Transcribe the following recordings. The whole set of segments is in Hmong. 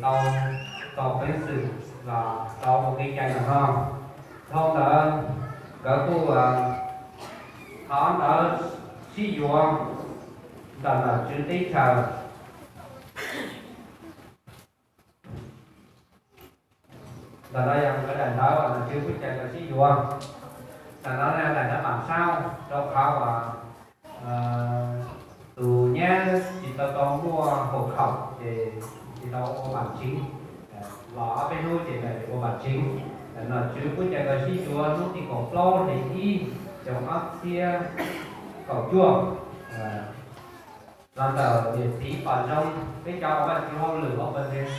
tau txog peev xwm los tau ua kev cai ntawm no. Dhau ntawd nkawd kuj thov ntawd sib yuav ntawm nom tswv teb chaws. Ntawm no yog nkawd daim ntawv uas nom tswv pub caw nkawd sib yuav. Ntawm no yog daim ntawv pam saub rau qhov uas tus nyab tsis tau tau muaj hau khaum ces tsis tau ua pam tsev, los ob peb hnub ces mam li ua pam tsev. Nom tswv pub caw nkawd sib yuav hnub tim kaum plaub hli ib xyoo ob txhiab kaum cuaj. Los ntawm niam txiv pom zoo, peb cov uas Vajtswv hauj lwm ua pawg ntseeg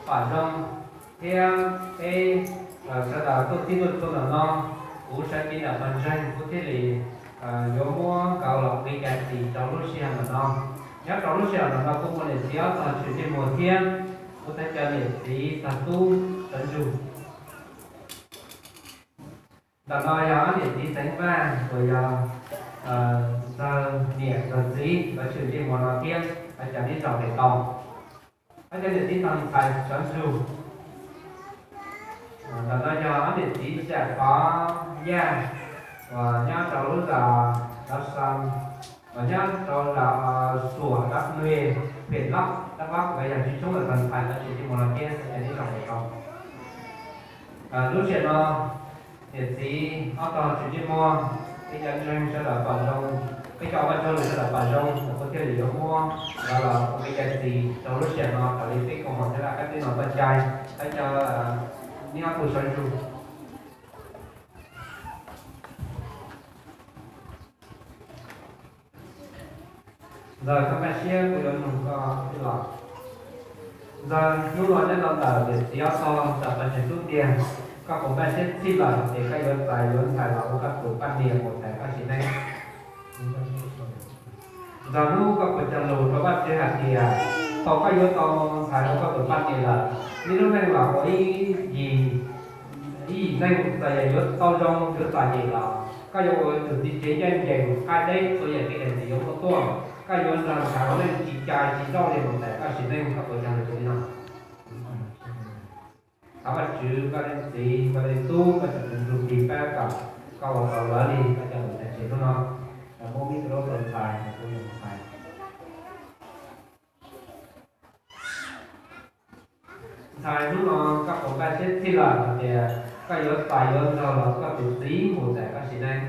pom zoo, thiab peb sawv daws tuaj txhij tuaj txhua ntawm no, kuv sawv cev ntawm pawg ntseeg kuv thiaj li yuav muab nkawd los ua kev cai txi rau lub sij hawm ntawm no. Nyob rau lub sij hawm ntawm no kuj muaj niam txiv ob tog tshwm ntsej muag thiab, kuv thov caw niam txiv tog tub sawv ntsug. Ntawm no yog ob niam txiv Xeev Vaj uas yog ntxawg niam ntxawg txiv, nkawd tshwm ntsej muag no thiab, thov caw neb zaum tes taus. Thov caw niam txiv tog ntxhais sawv ntsug. Ntawm no yog ob niam txiv Xeem Pov Yaj uas nyob rau lub zos Dov Xas, uas nyob rau zos Xuas Dab Nuj, Phem Lab Dab Vab, nkawd yog tsis tshoob ntawm tog ntxhais, nkawd tshwm ntsej muag no thiab, thov caw neb zaum tes taus. Lub sij hawm no niam txiv ob tog tshwm ntsej muag, peb cov ntseeg sawv daws pom zoo, peb cov ua Vajtswv sawv daws pom zoo, kuv thiaj li yuav muab nkawd los ua kev cai txi rau lub sij hawm no raws li peb koom haum Nyab Laj qab teb no txoj cai. Thov caw neb ob tug sawv ntsug. Ntxawg, koj nkag siab kuv yuav nug koj tij laug. Ntxawg, hnub no nyob rau ntawm niam txiv ob tog ntawm pawg ntseeg tub tiag, koj puas nkag siab txhij lawm hais tias koj yuav txais yuav ntxhais los ua koj tus poj niam mus ntxais koj sim neej? Ntxawg, hnub koj puas cog lus rau Vajtswv hais tias thaum koj yuav tau ntxhais ua koj tus poj niam lawm, neb lub neej los ua ib yim, ib yim neej txawm yog yuav tau zoo yuav txom nyem los koj yuav ua tus txiv tsev ncaj ncees, qaij deb txhua yam kev cai txi yuav muaj tuaj, koj yuav nrog ntxhais ua neej tsis cai tsis nrauj li mus ntxais koj sim neej, koj puas cog lus li no? Thov Vajtswv koj leej txiv koj leej tub koj tseem tus ntsuj plig pab kom koj ua tau lawv li koj cov lus cog tseg hnub no. Muab me tub rau ntxhais, tus ntxhais. Ntxhais, hnub no koj puas nkag siab txhij lawm hais tias koj yuav txais yuav ntxawg los koj tus txiv mus ntxais koj sim neej?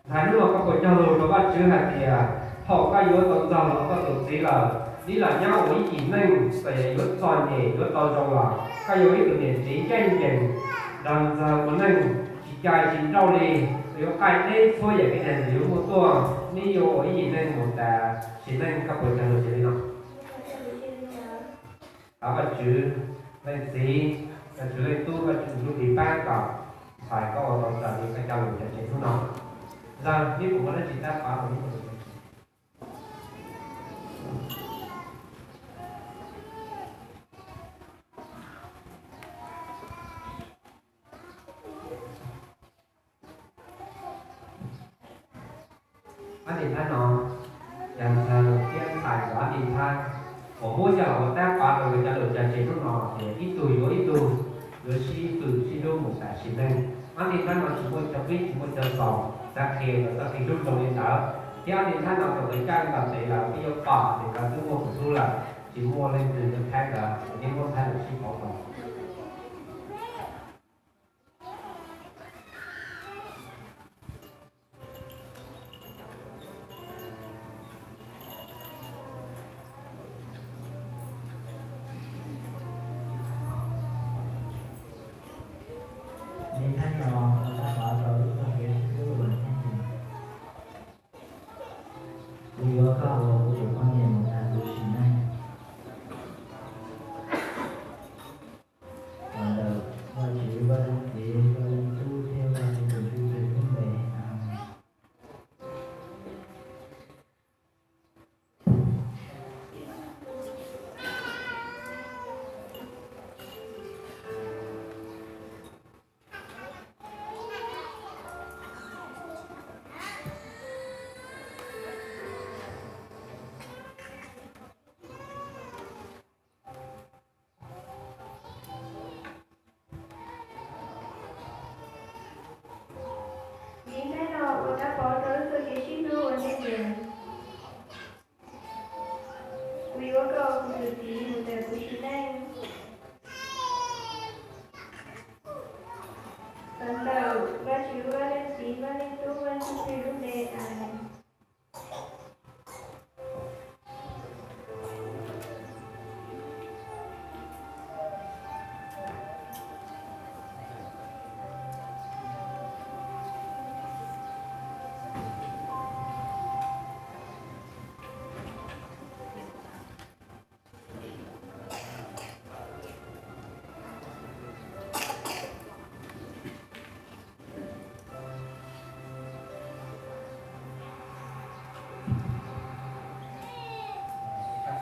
Ntxhais, hnub no koj puas cog lus rau Vajtswv hais tias thaum koj yuav tau ntxawg los koj tus txiv lawm, neb los nyob ua ib yim neej txawm yog yuav txom nyem yuav tau zoo los koj yuav ua ib tug niam tsev ncaj ncees, nrog ntxawg ua neej tsis cai tsis nrauj li, yuav qaij deb txhua yam kev cai txi yuav muaj tuaj, neb yuav ua ib yim neej mus tas sim neej, koj puas cog lus li no? Thov Vajtswv leej txiv, Vajtswv leej tub, Vajtswv ntsuj plig pab kom ntxhais koj ua tau raws li koj cov lus cog tseg hnub no. Ntxawg, neb puas muaj dab tsi tab pov rau neb tus Ob niam thab no yog ntxawg thiab ntxhais los ob niam thab uas muab coj los ua tab pov rau nkawd cov lus cog tseg hnub no ces ib tug yuav ib tug, yuav sib hwm sib hlub mus tas sim neej. Ob niam thab no tsis muaj cov qib tsis muaj cov xaus, xav qhia los txoj kev hlub zoo li ntawd. Thiab ob niam thab no thaum nkawd coj ntawm tes lawm peb yuav pom tias nkawd twb muaj tus hlub lawm, tsis muaj leej twg yuav thab nkawd, ces neb muab thab lus sib pauv tau. Niam thab no, tab pov rau lub txoj kev sib hlub uas ncaj ncees. Kuv yuav koj ua kuv tus poj niam mus tas kuv sim neej. Kuv yuav koj ua kuv tus txiv mus ntawm kuv sim neej. Los ntawm Vajtswv, Vaj Leej Txiv, Vaj Leej Tub, Vaj Leej Txhiv lub npe, Amees.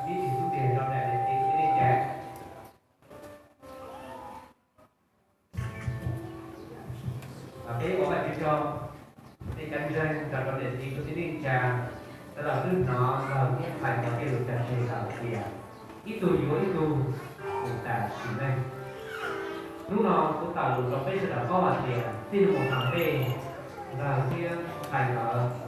Ib tug tub ntiag rau daim niam txiv txiv neej tsa. Peb ua Vajtswv tsaug, nej cov ntseeg rau rau niam txiv txiv neej tsa, sawv daws twb hnov lawm thiab hais tau tej lus cog tseg lawm hais tias ib tug yuav ib tug mus tas sim neej. Hnub no kuv tawm lus rau peb sawv daws paub hais tias txij no mus no peb nrog thiab hais lawm